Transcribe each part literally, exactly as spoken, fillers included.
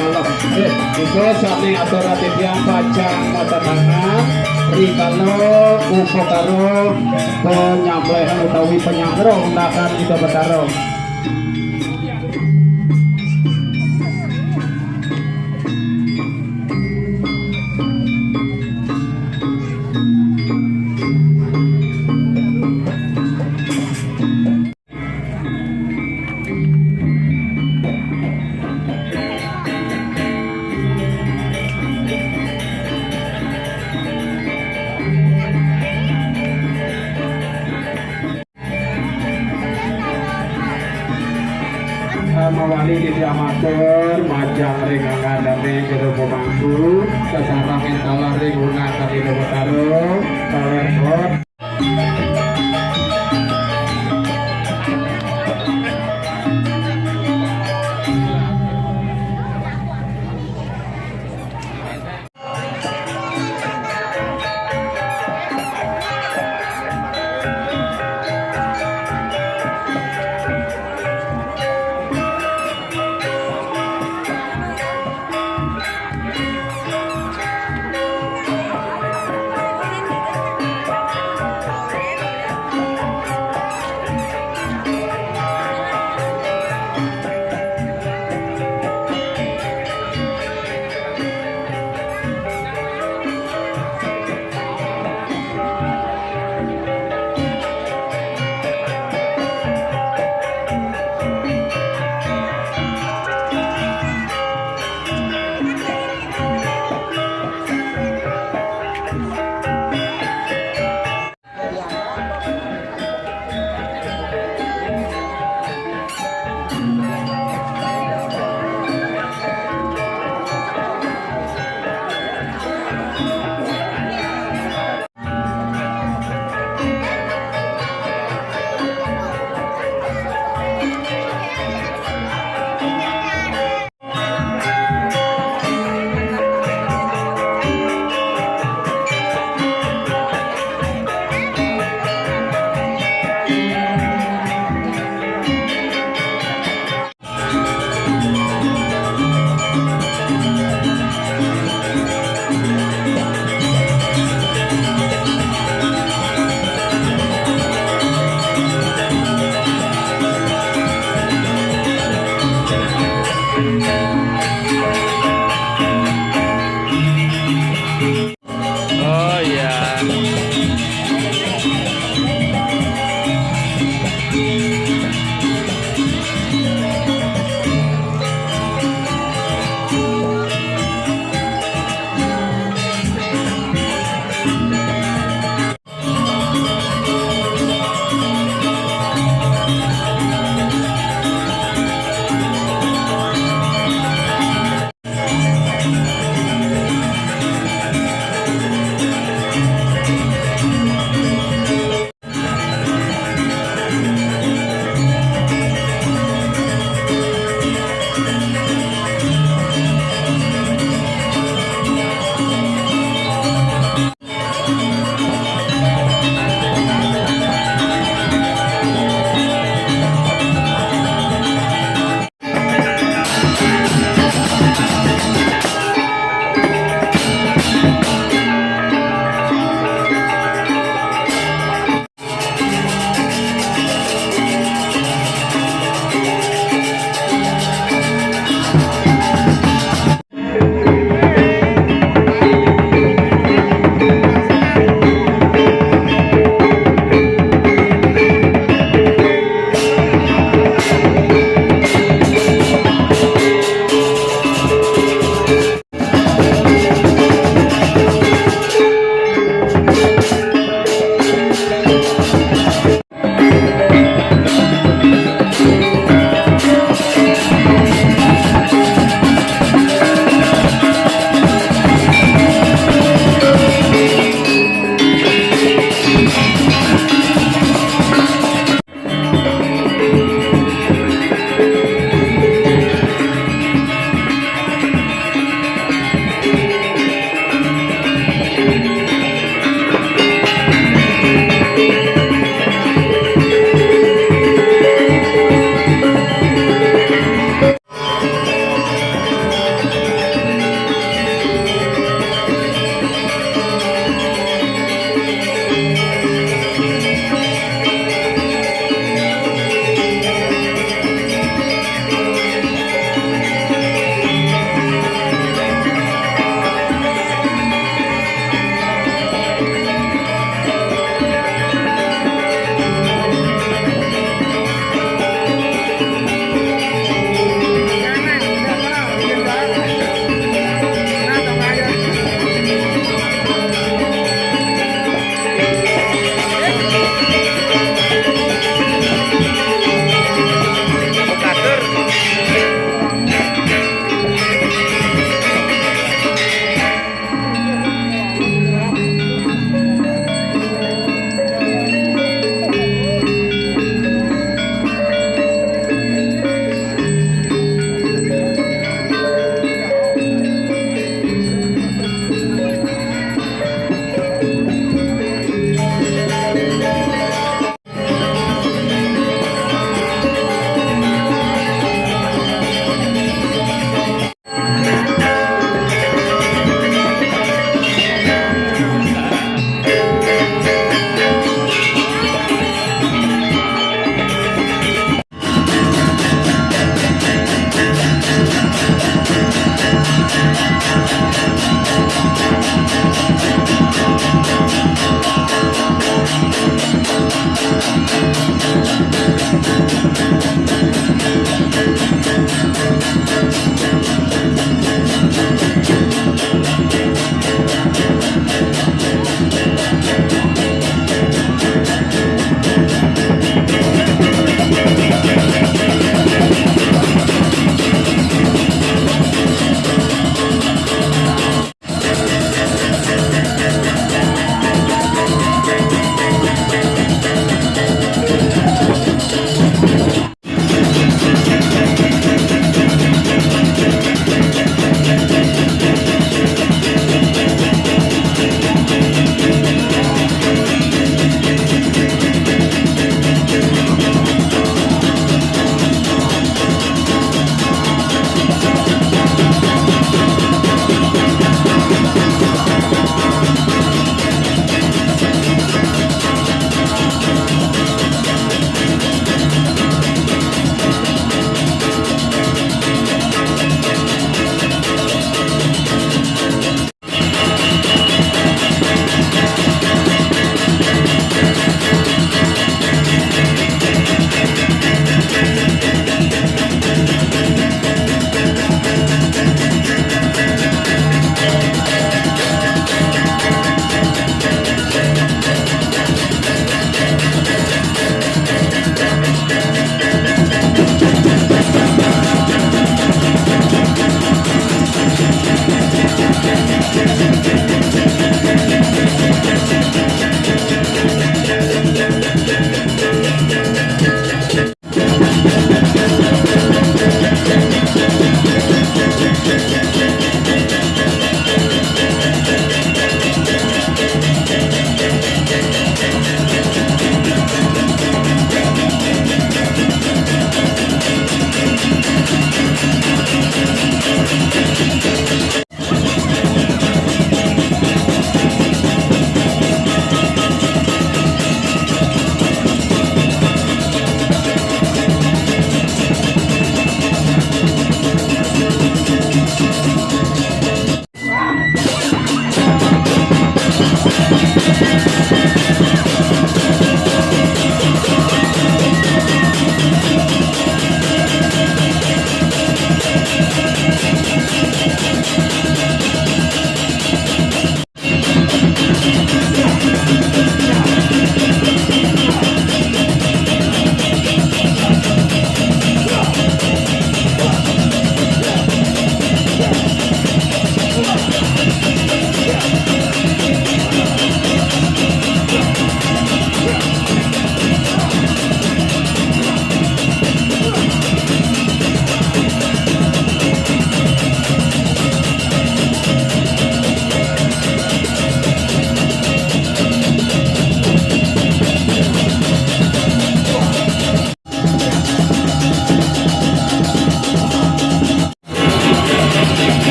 Nggih, iku sami atur titiang pacang matenangan rikala upakara panyamblehan utawi panyambronakan Ida Betara. Mawali titiang matur majeng ring anggadane jero pemangku, sesarengin taler ring unakane Ida Betara, taler kot.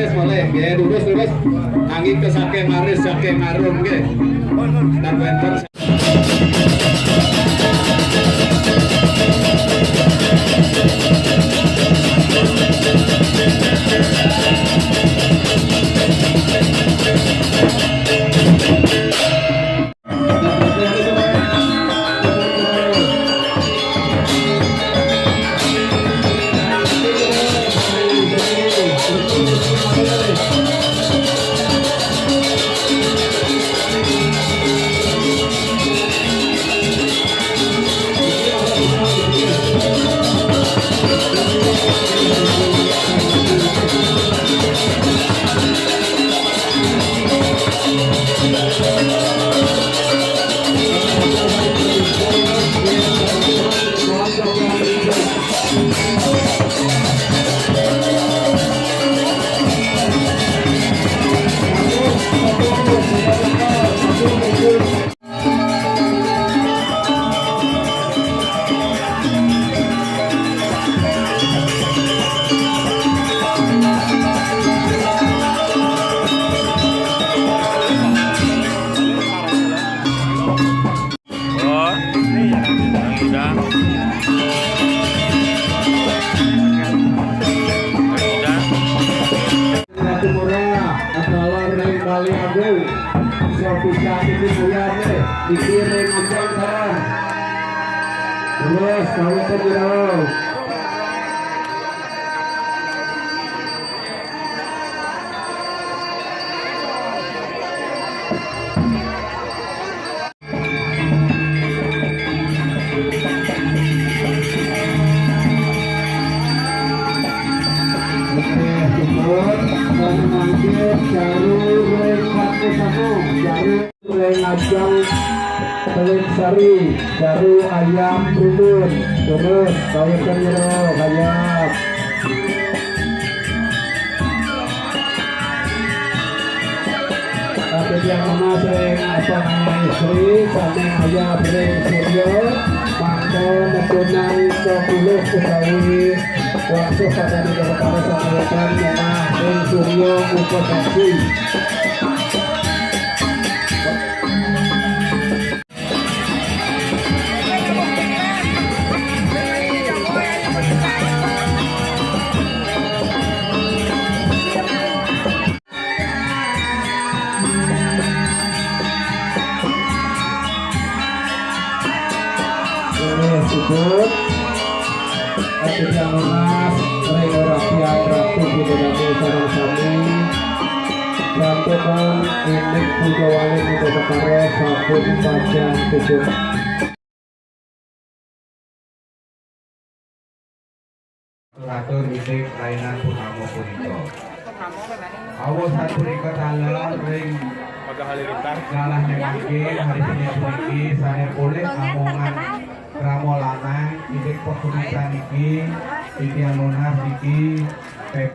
Wis mulai, nggih, lurus, lurus. Angin ke saking maris, saking arum, nggih. Dan wénten Natumurah, asalar ring Bali Agung. Bisa-bisa ini mulia nih, iki ring ajang kalah. Terus, kawit aja dong. Oke, cukup. Dan nanti jaru ring satu-satu, jaru ring ajang Pelik Sari, jaru ayam rumun. Terus, kawit nyero, ayam. Tapi yang mana sering apa namanya istri, sami ayah ring Suryo, mangko netunang sepuluh utawi waktu pada negara pada sambutan menah ring Suryo Upasasi. Ini cukup. Akhirnya lunas, ring rakyat ratu bidadari sareng sami. Sampun indik puja wali Ida Betara sampun panjang cukup. Atur-atur indik rainan purnama punika. Awo sapunika taler ring galah mangkin hari Senin puniki sané polih amongan krama lanang indik pakumisan niki, titiang nunas niki